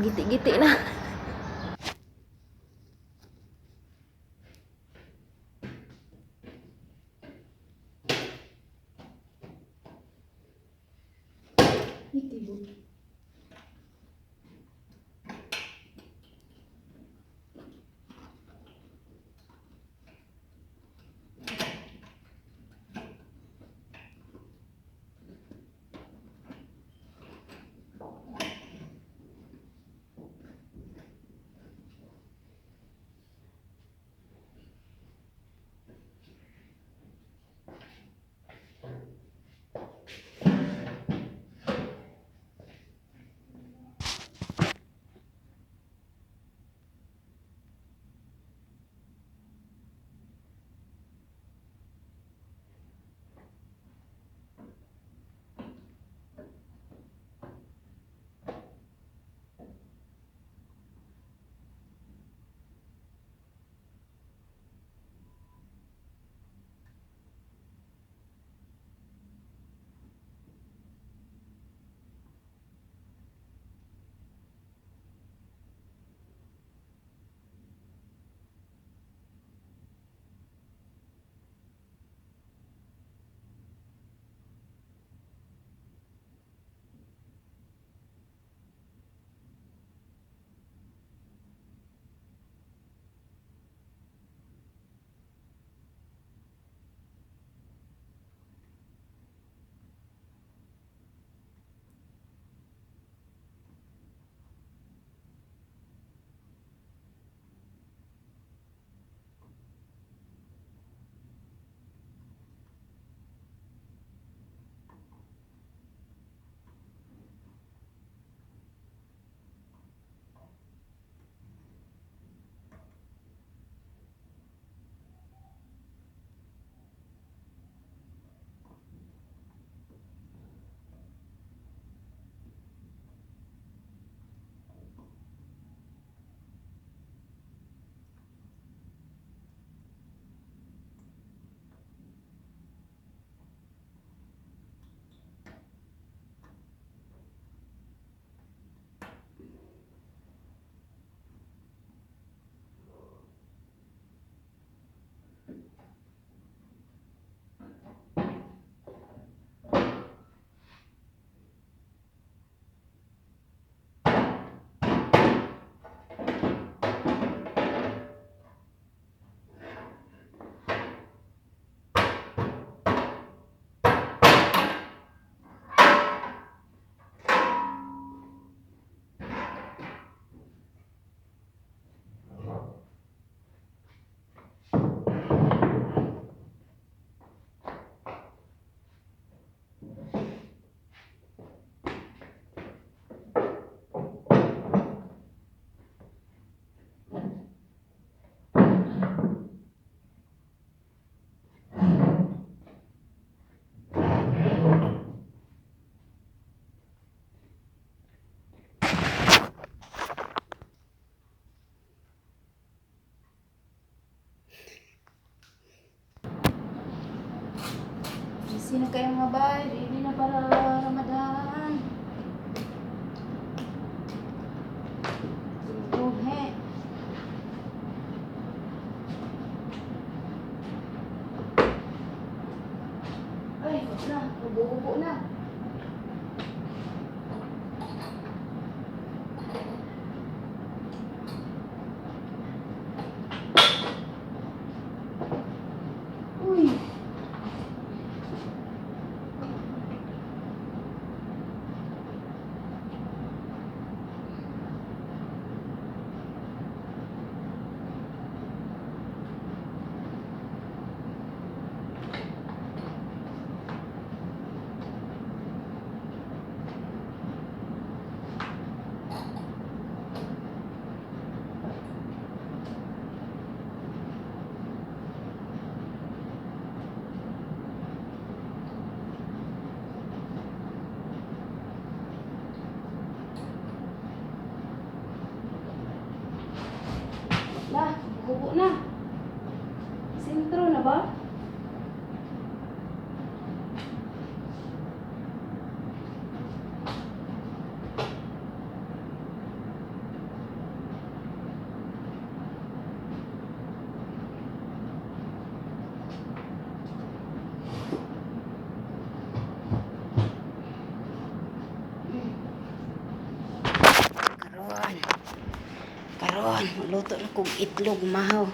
Magiti-giti na. Itibo. Busy na kayo, mga bay. Ready na para Ramadan. Buhe. Ay, wag na. Ubo-ubo na. Uy. Karon. Karon, luto na kog itlog mahaw.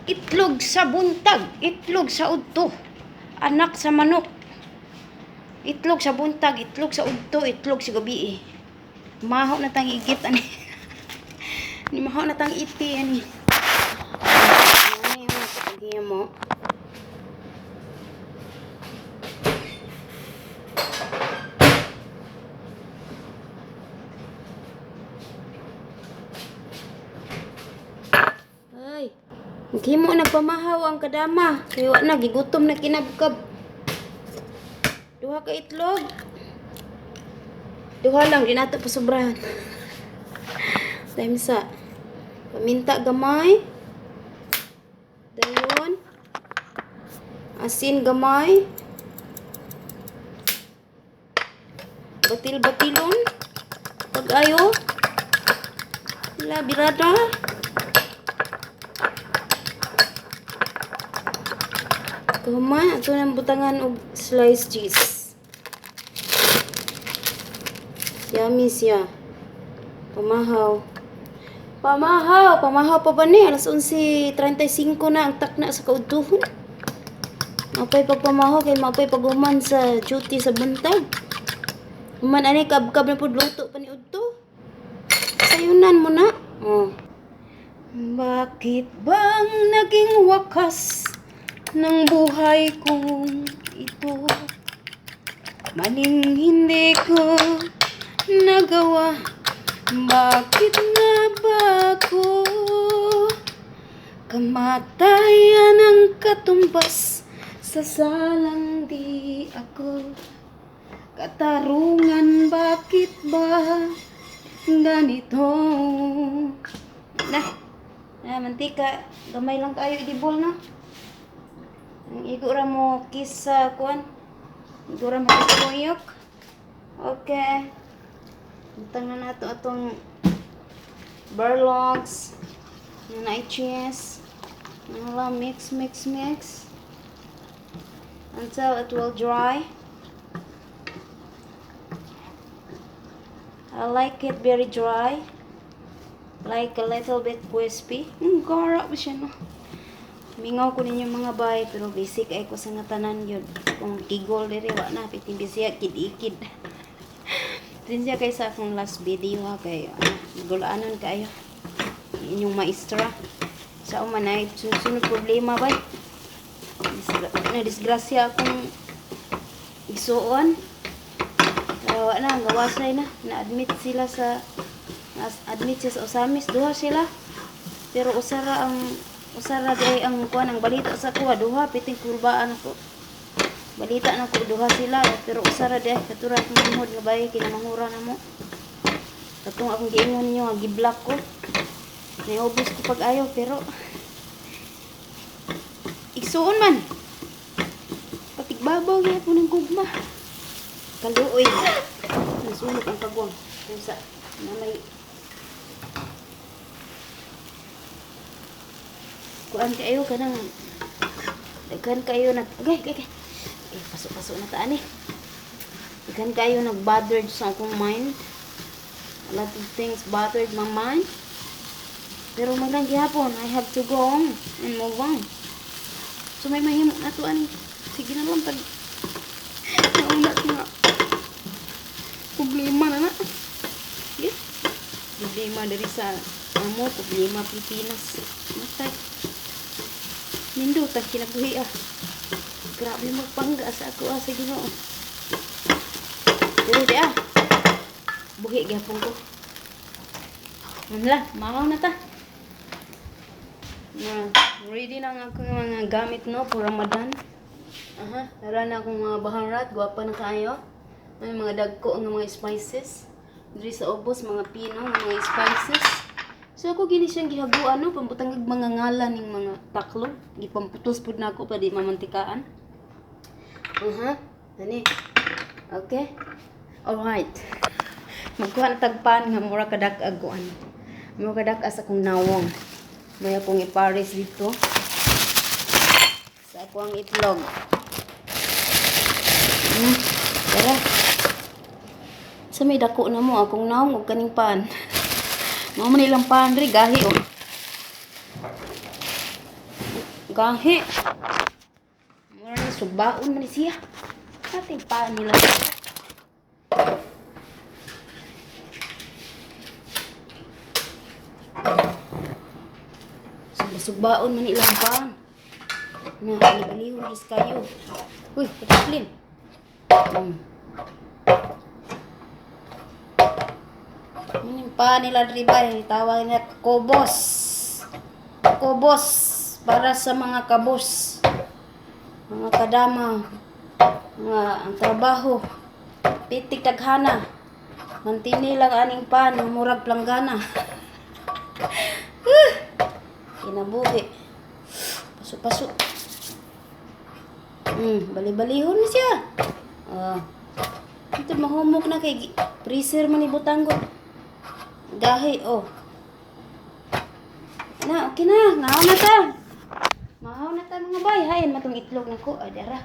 Itlog sa buntag, itlog sa udto. Anak sa manok. Itlog sa buntag, itlog sa udto, itlog sa gabi. Mahaw na tang igit ani. Ni mahaw na tang iti ani. Ano yung paghiya mo? Ay, maghimo nagpamahaw ang kadama. Kay wa na gigutom na kinabkab. Duha ka itlog. Duha lang di nato pasobrahan. Time sa paminta gamay. Dayon. Asin gamay. Batil-batilon. Pag-ayo. La birada. Kahuman, ato nang butangan og sliced cheese. Yummy siya. Pamahaw. Pamahaw! Pamahaw pa ba ni? Alas 11:35 na ang takna sa kaudtuhon. Mapay pagpamahaw kay mapay paghuman sa duty sa buntag. Human ani kabkab na pud luto pa ni udto. Sayunan mo na. Oh. Bakit bang naging wakas ng buhay kong ito? Maling hindi ko nagawa. Bakit nga ba ako kamatayan ang katumbas sa salang di ako katarungan? Bakit ba ganito na? Ah, mantika gamay lang kayo idibol, no? Ang igo ra mo kiss sa kuan, igo ra mo kuyok. Okay, butang na nato atong burlogs na cheese. Nala, mix, mix, mix until it will dry. I like it very dry, like a little bit crispy. Gara ba siya, no? Mingaw ko ninyo, mga bay, pero basic ay ko sa nga tanan yun. Kung kigol diri wa na piting bisaya kid-ikid. Siya kay sa akong last video ha, kay gulaanon kayo. Inyong maestra. Sa umanay, sunod problema ba? Na disgrasya akong igsuon. Wa na, gawasay na. Na-admit sila sa na-admit siya sa Osamis. Duha sila. Pero usara diay ang kuan, ang balita sa kuha duha piting kulbaan ako. Balita na ko duha sila pero usara diay katura akong manghod nga bay kinamangura na mo. Katong akong giingon ninyo nga gi-block ko. Niubos ko pag ayaw pero igsuon man. Patigbabaw gyapon ng gugma. Kaluoy. Nasunog ang kagwang. Kung sa na may kuan kayo kanang daghan kayo nag okay, okay, okay. Eh, pasok-pasok na taan eh. Daghan kayo nag-bothered sa akong mind. A lot of things bothered my mind. Pero maglang gihapon, I have to go on and move on. So may mahimo na to ani. Sige na lang pag nauna nga problema na na. Sige. Problema diri sa amo, problema Pilipinas. Matay. Nindot ang kinabuhi ah. Grabe magpangga sa ako ah, sa Ginoo. Pero di ah. Buhi gyapon ko. Manla, makaw na ta. Na, ready na ang akong mga gamit, no, for Ramadan. Aha, tara na akong mga baharat, gwapa na kaayo. May mga dagko nga mga spices. Diri sa ubos mga pino nga mga spices. So ako gini siyang gihaguan, no, pambutang og mga ngalan ning mga taklo, gipamputos pud nako pa di mamantikaan. Aha, dani. Okay. Alright. Magkuha na tagpan nga mura kadak-ag kuan. Mura kadak-as akong nawong. May akong ipares dito sa ako ang itlog. Tara. Sa may dako na mo akong nawong og kaning pan. Mao man ilang pan diri gahi oh. Gahi. Mura ni subaon man ni siya. Ating paan nila. Suba-subaon man ilang paan. Na, alihon ris kayo. Uy, clean. Yung paa nila diri ba, tawag nila kobos. Kobos para sa mga kabos. Mga kadama. Mga ang trabaho. Pitik taghana. Mantini lang aning pan, murag planggana. Kinabuhi. Paso-paso. Bali-balihon na siya. Ah. Ito mahumok na kay freezer man ni butang ko. Gahi oh. Na, okay na. Ngaon na ta. Mahaw na ta, mga bay. Hayan matong itlog nako. Ay, dara.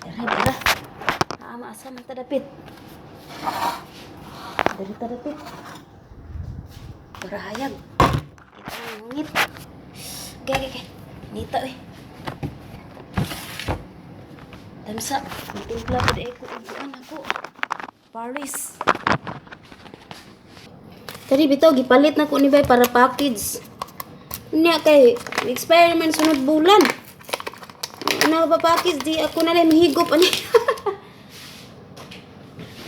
Dara, dara. Ah, maasa man ta dapit. Dara ta dapit. Para hayag. Kita ang hungit. Okay. Nita eh. Damsa, matimpla ko dahil ko ubuan ako. Paris. Tari bitaw gipalit na ko ni bay para package. Unya kay expire man sunod bulan. Ano pa package di ako na lang mahigop ani.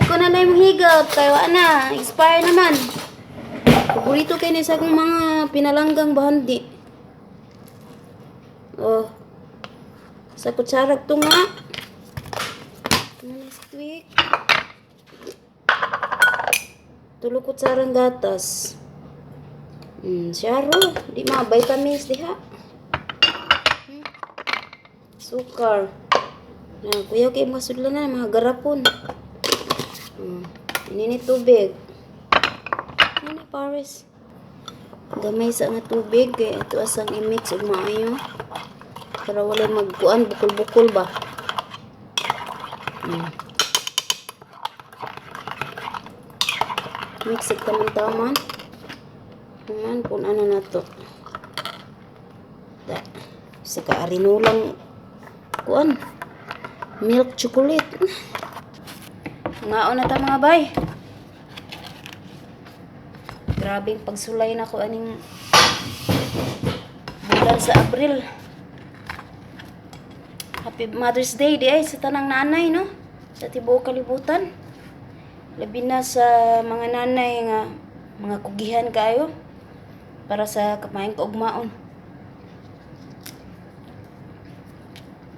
Ako na lang mahigop kay wa na expire naman. Paborito kay ni sa akong mga pinalanggang bahandi. Oh. Sa kutsarag tunga. Next week. Tulo kutsarang gatas. Siyaro. Di ma, vitamins diha. Sukar. Na, kuya kay mga sudlan na, mga garapon. Ini ni tubig. Ini Paris. Gamay sa nga tubig kay ato asang i-mix og maayo. Para wala magkuan bukol-bukol ba. Mix it taman-taman. Taman kung ano na to. Da. Sa kaarinulang kuan. Milk chocolate. Ngaon na ta, mga bay. Grabing pagsulay na ko aning bulan sa Abril. Happy Mother's Day di ay sa tanang nanay, no? Sa tibuok kalibutan. Labi na sa mga nanay nga mga kugihan kaayo para sa kamaayong kaugmaon.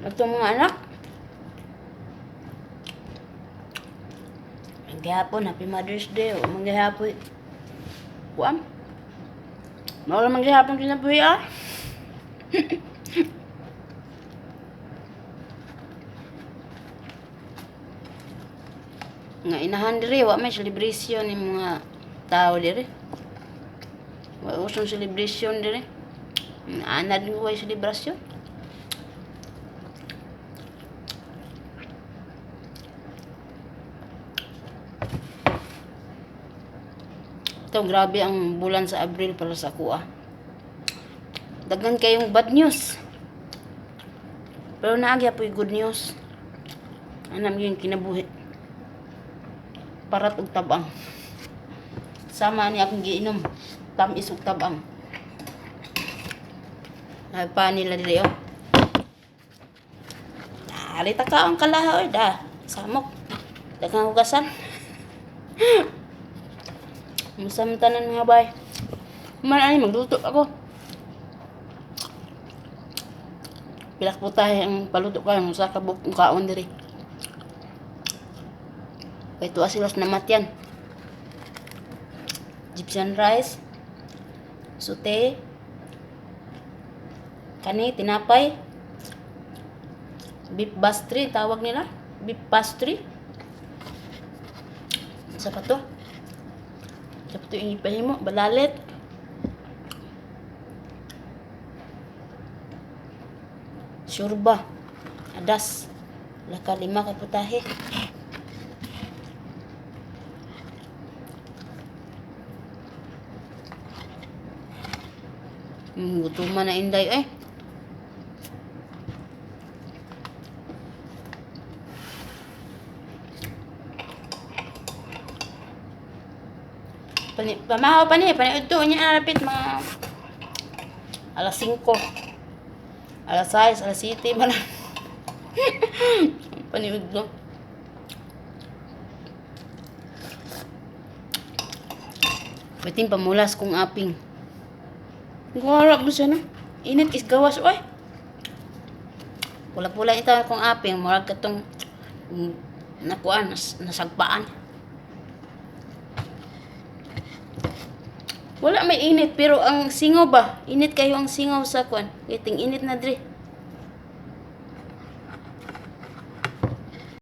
Atong mga anak. Gihapon, Happy Mother's Day. O manggihapon. Kuan. Mao lang manggihapon kinabuhi ah. Nga inahan diri wa may celebration ni mga tao diri. Wa usong celebration diri. Anad ko way selebrasyon. Ito, grabe ang bulan sa Abril para sa ako ah. Daghan kayong bad news. Pero naa po'y good news. Anam yung kinabuhi. Parat og tabang. Sama ni akong giinom. Tamis og tabang. Ay pa nila dili oh. Alita ka ang kalaha oy da. Samok. Daghang hugasan. Musam tanan, mga bay. Man ani magluto ako. Pila ka putahe ang paluto ko ang usa ka buok kaon diri. Kay tuwa sila sa namatyan. Egyptian rice, sute, kani tinapay, beef pastry tawag nila, beef pastry. Sa pa to? Sa pa to yung ipahimo, balalet. Shorba, adas, laka lima ka putahe. Gutuman na inday eh. Pani, pamahaw pa ni, pani udto niya rapit mga alas 5. Alas 6, alas 7 man. Paniudto. Pwede pamulas kung aping. Garap mo siya na. Init is gawas, oy. Pula-pula ito kung aping. Murag katong nakuan, nasagpaan. Wala may init, pero ang singaw ba? Init kayo ang singaw sa kuan. Kiting init na dre.